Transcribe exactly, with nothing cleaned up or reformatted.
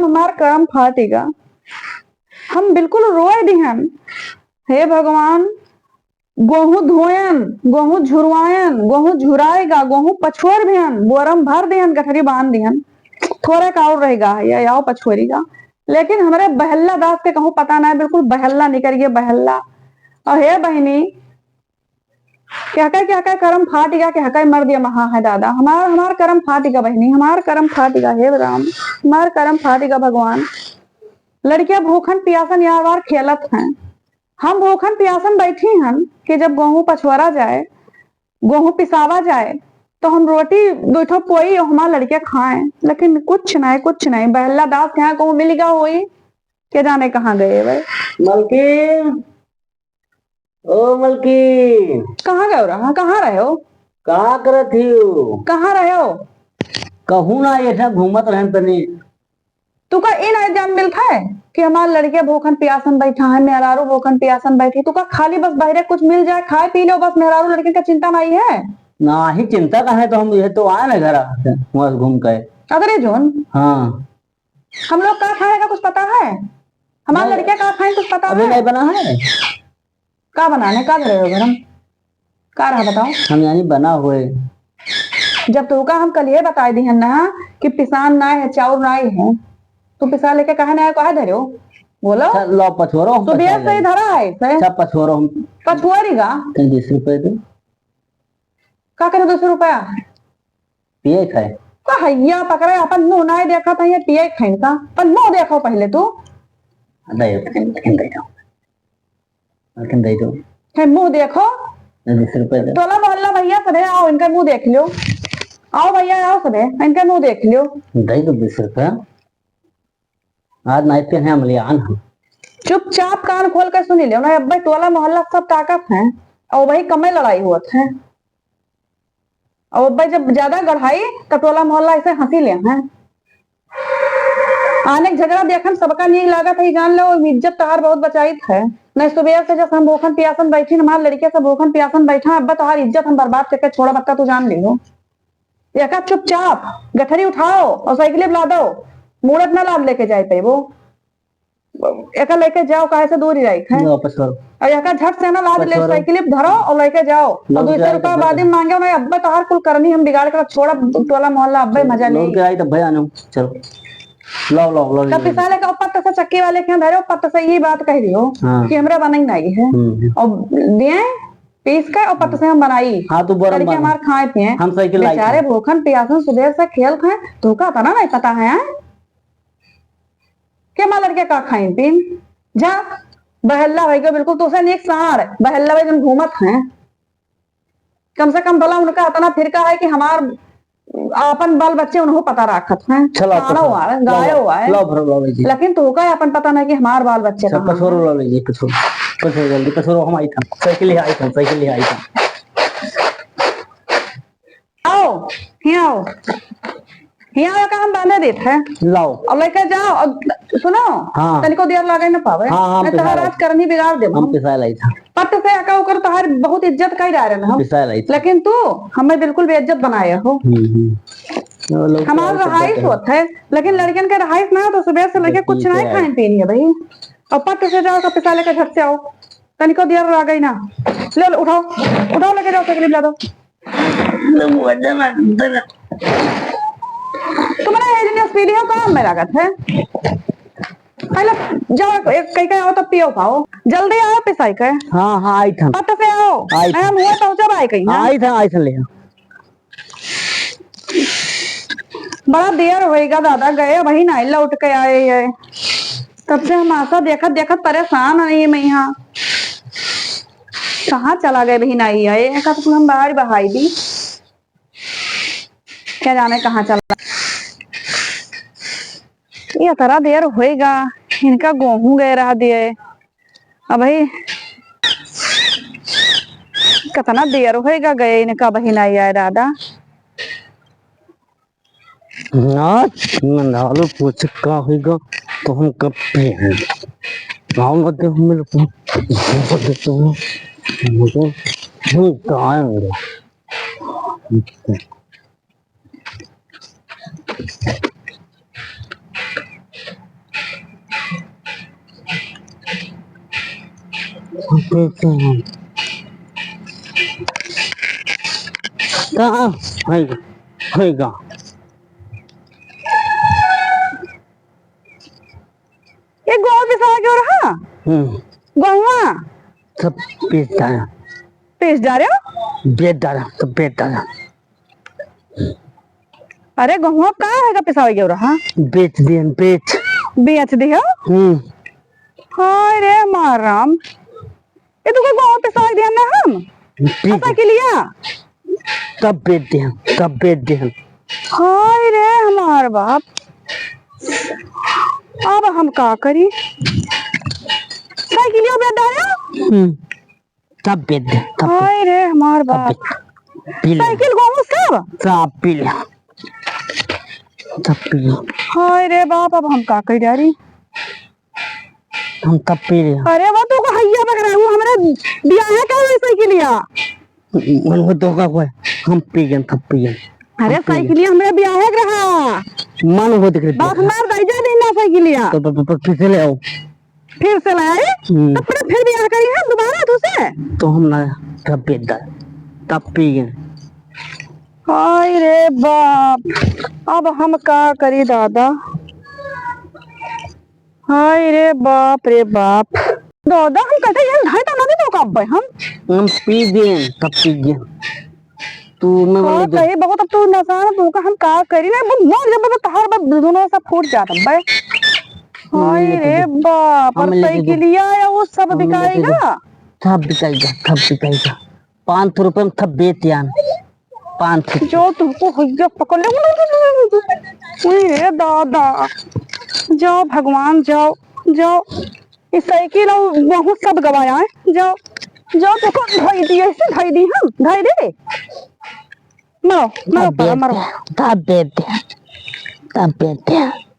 हमार करम फाटिगा। हम बिल्कुल रोए दिहन, हे भगवान, गोहूँ धोयन, गोहूँ झुरवायन, गोहूँ झुराइगा, गोहूँ पछोर दिहन, बोरम भर दिहन, गठरी बांध दिहन, थोरे का और रहिगा है, या याव पछोरिगा। लेकिन हमरे बहल्ला दास के कहूँ पता नाहीं, बिल्कुल बहल्ला निकरि गए, बहल्ला। और हे बहिनी, केहका केहका करम फाटिगा, केहका मर दिया महा है दादा। हमार, हमार करम फाटिगा बहिनी, हमार करम फाटिगा, हे राम, हमार करम फाटिगा भगवान। लड़किया भूखन पियासन यार वार खेलत हैं, हम भूखन पियासन बैठी हन कि जब गोहूँ पछोरा जाए, गोहूँ पिसावा जाए, तो हम रोटी दुइ ठो पोई और हमार लड़किया खाएँ, लेकिन कुछ नाहीं, कुछ नाहीं। बहल्ला दास के यहाँ कहूँ मिलिगा होई, के जाने कहाँ गए भाई। मलकिन, ओ मलकिन। कहाँ गयो रहा? कहाँ रहे हो? का करत हियो? कहाँ रहे हो? कहूँ ना, ऐसा घूमत रहन तनी। तू का ई नाहीं जान मिलत है कि हमार लड़के भूखन पियासन बैठा है, मेहरारू भूखन पियासन बैठी? तू का खाली बस बहरे कुछ मिल जाए, खाए पी लो बस, मेहरारू लड़के का चिंता नाहीं है? नाहीं, चिंता का है, तो हम ये तो आए ना घर, वहाँ से घूम के। अरे जोन। हाँ। हम लोग का खाए का कुछ पता है? हमार नहीं। लड़के का खाए कुछ पता अभी है? नहीं बना है। का बनाने, का धरे हो गरम? का रहा बताओ? हम यानी बना हुए। जब तोहका हम कलिए बताइ दिहन ना कि पिसान नाहीं है, चाउर नाहीं है, तू पिसा लेके काहे ना आए, काहे धरे हो? बोलो। अच्छा, लो पछोरो हम सुबह पछा से ही लेंगे। धरा है इसे। अच्छा, पछोरो हम। पछुआरी का? तनी बीस रुपए दे। का करे दो सौ रुपया? पिए खाए। का हैया पकड़े, अपन मुँह नाहीं देखत है, ये पिए खाइन का? अपन मुँह देखो पहले तू। दे, दे, दे, दे दो। लेकिन दे दो। है मुँह देखो। दे, बीस रुपए दे। टोला मोहल्ला भैया सभे आओ, इनका मुँह देख लो। आओ भैया, आओ सभे, इनका मुँह देख लो। दे दो बीस रुपया। आज नाइट के हैं अमलियान हम। चुपचाप कान खोल के सुनी ले, ना अब्बे टोला मोहल्ला सब ताकत है, और वही कमे लड़ाई होत है। और अब्बे जब ज्यादा गढ़ाई, तो टोला मोहल्ला ऐसे हंसी ले हैं। आने के झगड़ा देखन सबका नीक लागत है, जान लो, इज्जत तहार बहुत बचाइत है। नहीं सुबह से जब हम भूखन पियासन बैठी, हमारे लड़के से भूखन पियासन बैठा, अब्बे तहार इज्जत हम बर्बाद करके छोड़ा, बक्का तू जान लियो। एका चुपचाप गठरी उठाओ और साइकिल पे लादो, मूड़त ना लाद लेके जाए पेबो। एका लेके जाओ, काहे से दूर ही जाई है। वापस करो। और एका झट से ना लाद ले, वापस करो। साइकिल पे धरो और लेके जाओ। और लौट दो सौ रुपया बाद में मांगे, मैं अब्बे तोहार कुल करनी हम बिगाड़ के छोड़ा, टोला मोहल्ला अब्बे मजा ले। लौट के आई तब भैया ने, चलो। लाओ, लाओ, लाओ, तब लाओ। पिसा लेके पत्त से चक्की वाले के यहाँ धरे, पत्त से ये बात कह दियो हाँ। कि हमरा बनई नहीं है। हम्म। और दिए पीस के और पत्त से हम बनाई। हाँ, तू बोरम करके बना। हमार खाए पिए। हम साइकिल लाई बेचारे थी। भूखन पियासन सुबह से खेल खाए, तोहका इतना नहीं पता है, हैं? के हमार लड़के का खाइन पीन? जा, बहल्ला भाई के बिल्कुल तोसे नीक सार, बहल्ला भाई जन घूमत हैं। कम से कम भला उनका इतना फिरका है कि हमार आपन बाल बच्चे उन्हों पता राखत हैं। चलो, कानो पछोरो, आवे, लाओ, गायो लाओ, आवे। लाओ, भरो, लाओ, लीजिए। लेकिन तोहका अपन पता नहीं कि हमार बाल बच्चे अच्छा, कहाँ पछोरो हैं। लाओ, लीजिए, पछोरो। पछोरो जल्दी, पछोरो, हम आई था। साइकिल ले आई था, साइकिल ले आई था। आओ, हियाँ आओ। हियाँ आओ, का हम बांधे देत है। लाओ। और लेके जाओ, और सुनो, हाँ। तनिको देर लागे न पावे। हाँ, हाँ, हम नहीं तो पिसा लाई। राज करनी बिगाड़ देबो हम हम। पिसा लाई था। पट से आका ओकर तोहार बहुत इज्जत कई डारे ना हम। पिसाए लाई थी। लेकिन तू हमें बिल्कुल बेइज्जत बनाए हो। हम्म, हम्म। वो लोग हमार तो इज्जत रहाइश करते हैं। होत है, लेकिन लड़कियन के रहाइश ना हो तो सुबह से लेके देखिए कुछ ना क्या है। खाए पीनी है भाई। और पट से जाओ, सब पिसा लेके झट से आओ। तनिको देर रह गई ना। ले लो, उठाओ, उठाओ, लेके जाओ, तकलीफ ला दो। तुम्हारा ये जो स्पीड है, काम में लागत है। पहले जाओ, एक कई के आओ तो पियो पाओ। जल्दी आओ पिसाई के। हाँ, हाँ, आई थन। पट से आओ। आई थन। हम हुआ पहुँचा भाई कहीं, हाँ? आई थन, आई थन ले। बड़ा देर होएगा दादा, गए वही नहीं लौट के आए ये। तब से हम आशा देखत देखत परेशान है ये मैं यहाँ। कहाँ चला गए वही नहीं आए, एक आध हम बाहर बहाई दी। क्या जाने कहाँ चला। ये तरा देर होएगा, इनका गोहूँ गए रहा दिए। अब भाई कितना देर होएगा गए, इनका बहिन आई आए दादा। आज मंडालो पूछ का होएगा तो हम कब पे हैं। आओ ना दे हम लोग को। हम तो आएंगे। कहाँ? होइगा, होइगा। ये गोहूँ पिसावा के रहा? हम्म। गोहुआ? सब पीस डाला। पीस डाले? बेच डाला, सब बेच डाला। अरे गोहुआ का है का पिसावे के रहा? बेच दिहन, बेच। बेच दियो? हम्म। हाय रे माराम। ये तो कोई गोहूँ पिसावे दिहन ना हम। पीस। साइकिलिया? तब बेच दिहन, तब बेच दिहन। हाय रे हमार बाप। अब हम का करी? साइकिलिया बेच डाले? हम्म। तब बेच दे, तब बेच। हाय रे हमार तब बाप। बेच। पी ले। साइकिल गोहूँ सब? सब पी ले। सब पी ले। हाय रे बाप, अब हम का करी डारी? हम तब पी ले। अरे वो तो को हैया बकरा, वो हमरे बियाहे का है साइकिलिया। मन हो तो का कोई, हम पी गए, तब पी गए। अरे हम पी गए। साइकिलिया हमरे बियाहे के रहा। मन हो देख रहे बाप बियाहे। मार दाई जा देना साइकिलिया। तो, तो, तो, तो फिर से ले आओ। फिर से लाए? हम्म। तब फिर, फिर बियाह करी हम दोबारा तुसे? तो हम ना, तब बेच डाला, तब पी गए। हाय रे बाप, अब हम का करी दादा? हाय रे बाप रे बाप। दादा, हम कटे ये ढाई तना नहीं तो कब हम? हम पी गए, तब पी गए। तू मैं का बोले दे। कही बहुत, अब तू नसान, तू का हम का करी ना, वो मर जब तहार बस दोनों सब फूट जात बे। हाय रे बाप, और हम लेके दे। साइकिलिया या वो सब हम लेके दे। बिकाएगा? सब बिकाएगा, सब बिकाएगा। पाँच सौ रुपये में सब बेच यान। पाँच सौ। जो तुमको हैया पकड़ ले। उई रे दादा, जाओ भगवान, जाओ, जाओ। ये साइकिल और बहुत सब गवाया है। जाओ, जाओ, देखो, धई दी, ऐसे धई दी हम, धई दे। मरो, मरो, तब पारा, बेच मरो। दे, तब बेच दे, तब बेच दे।